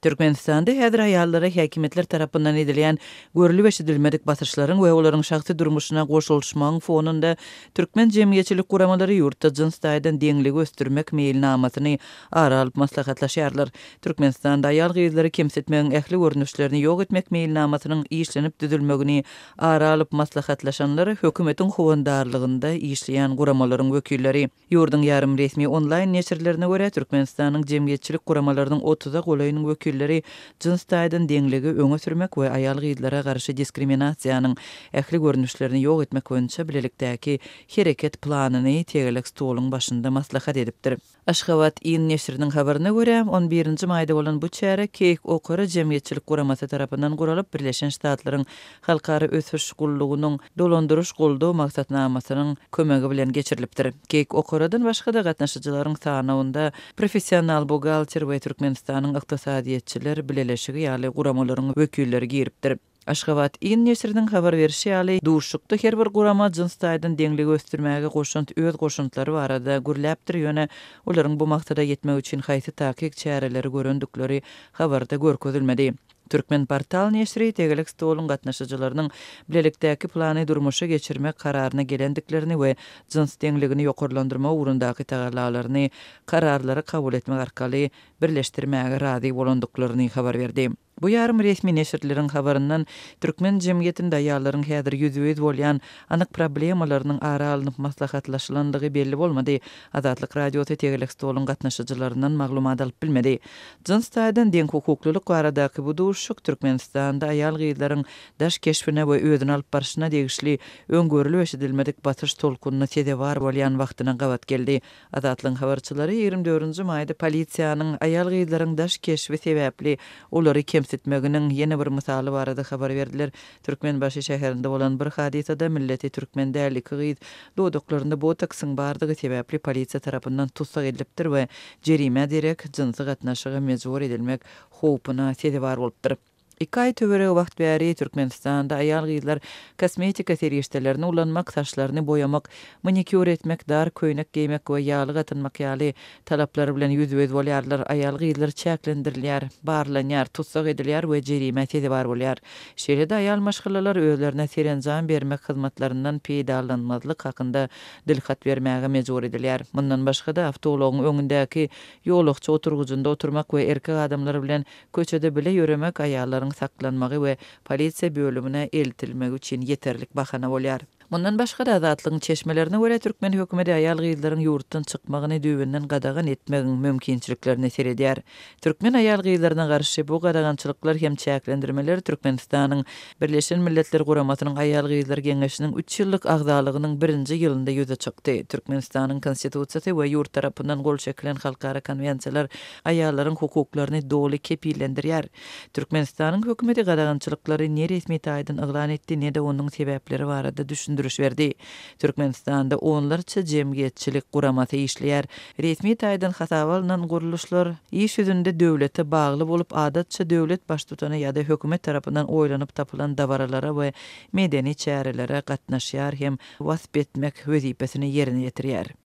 Türkmenistanda häzir aýallara häkimiýetler tarapyndan edilýän görlüp-eşidilmedik basyşlaryň we olaryň şahsy durmuşyna goşulyşmagyň fonunda türkmen jemgyýetçilik guramalary ýurtda jyns taýdan deňligi ösdürmek meýilnamasyny ara alyp maslahatlaşýarlar. Türkmenistanda aýal-gyzlary kemsitmegiň ähli görnüşlerini ýok etmek meýilnamasynyň işlenip düzülmegini ara alyp maslahatlaşanlar hökümetiň howandarlygynda işleýän guramalaryň wekilleri. Ýurduň ýarym resmi onlaýn neşirlerine görä, Türkmenistanyň jemgyýetçilik guramalarynyň otuza golaýynyň wekilleri jyns taýdan deňligi öňe sürmek we aýal-gyzlara garşy diskriminasiýanyň ähli görnüşlerini ýok etmek boýunça bilelikdäki hereket planyny tegelek stoluň başynda maslahat edipdir. Aşgabat in neşiriniň habaryna görä, on birinji maýda bolan bu çäre Keýik okara jemgyýetçilik guramasy tarapyndan guralyp, Birleşen Ştatlaryň Halkara ösüş gullugynyň Dolandyryş goldaw maksatnamasynyň kömegi bilen geçirilipdir. Keýik okaradan başga-da gatnaşyjylaryň sanawynda Professional buhgalter we Türkmenistanyň Ykdysadyýetçiler bileleşigi ýaly guramalaryň wekilleri giripdir. Aşgabat in neşiriniň habar berşi ýaly, duşuşykda her bir gurama jyns taýdan deňligi ösdürmäge goşant öz goşantlary barada gürläpdir, ýöne olaryň bu maksada ýetmek üçin haýsy takyk çäreleri görendikleri habarda görkezilmedi. Türkmenportal neşiri tegelek stoluň gatnaşyjylarynyň bilelikdäki plany durmuşa geçirmek kararyna gelendiklerini we jyns deňligini ýokarlandyrmak ugrundaky tagallalaryny kararlary kabul etmek arkaly birleşdirmäge razy bolandyklaryny habar berdi. Bu ýarym resmi neşirleriň habaryndan türkmen jemgyýetinde aýallaryň häzir ýüzbe-ýüz bolýan anyk problemalarynyň ara alnyp maslahatlaşylandygy belli bolmady. Azatlyk Radiosy tegelek stoluň gatnaşyjylaryndan maglumat alyp bilmedi. Jyns taýdan deňhukuklylyk baradaky bu duşuşyk Türkmenistanda aýal-gyzlaryň daş keşbine we özüni alyp barşyna degişli öň görlüp-eşidilmedik basyş tolkunyna sezewar bolýan wagtyna gabat geldi. Azatlygyň habarçylary 24 nji maýda polisiýanyň aýal-gyzlaryň daş keşbi sebäpli olary kemsitmeginiň ýene bir mysaly barada habar berdiler. Türkmenbaşy şäherinde bolan bir hadysada milleti türkmen däl iki gyz dodaklarynda botoksyň bardygy sebäpli polisiýa tarapyndan tussag edilipdir we jerimä derek jynsy gatnaşyga mejbur edilmek howpuna sezewar bolupdyr. Iki aý töweregi wagt bäri Türkmenistanda aýal-gyzlar kosmetika serişdelerini ulanmak, saçlaryny boýamak, manikýur etmek, dar köýnek geýmek we ýaglyk atynmak ýaly talaplar bilen ýüzbe-ýüz bolýarlar. Aýal-gyzlar çäklendirilýär, barlanýar, tussag edilýär we jerimä sezewar bolýar. Şeýle-de aýal maşgalalar özlerine serenjam bermek hyzmatlaryndan peýdalanmazlyk hakynda dilhat bermäge mejbur edilýär. Mundan başga-da, awtoulagyň öňündäki ýolagçy oturgyjynda oturmak we erkek adamlar bilen Köçede bile ýöremek aýallaryň saklanmagy we polisiýa bölümine eltilmegi üçin ýeterlik bahana bolýar. Mundan başga-da, Azatlygyň çeşmelerine görä, türkmen hökümeti aýal-gyzlaryň ýurtdan çykmagyny düýbünden gadagan etmegiň mümkinçiliklerine seredýär. Türkmen aýal-gyzlaryna garşy bu gadagançylyklar hem çäklendirmeler Türkmenistanyň Birleşen Milletler Guramasynyň Aýal-gyzlar geňeşiniň üç ýyllyk agzalygynyň birinji ýylynda ýüze çykdy. Türkmenistanyň Konstitusiýasy we ýurt tarapyndan gol çekilen halkara konwensiýalar aýallaryň hukuklaryny doly kepillendirýär. Türkmenistanyň hökümeti gadagançylyklary ne resmi taýdan yglan etdi, ne-de onuň sebäpleri barada düşündiriş berdi. Türkmenistanda onlarça jemgyýetçilik guramasy işleýär. Resmi taýdan hasaba alnan gurluşlar iş ýüzünde döwlete bagly bolup, adatça döwlet baştutany ýa-da hökümet tarapyndan oýlanyp tapylan dabaralara we medeni çärelere gatnaşýar hem wasp etmek wezipesini ýerine ýetirýär.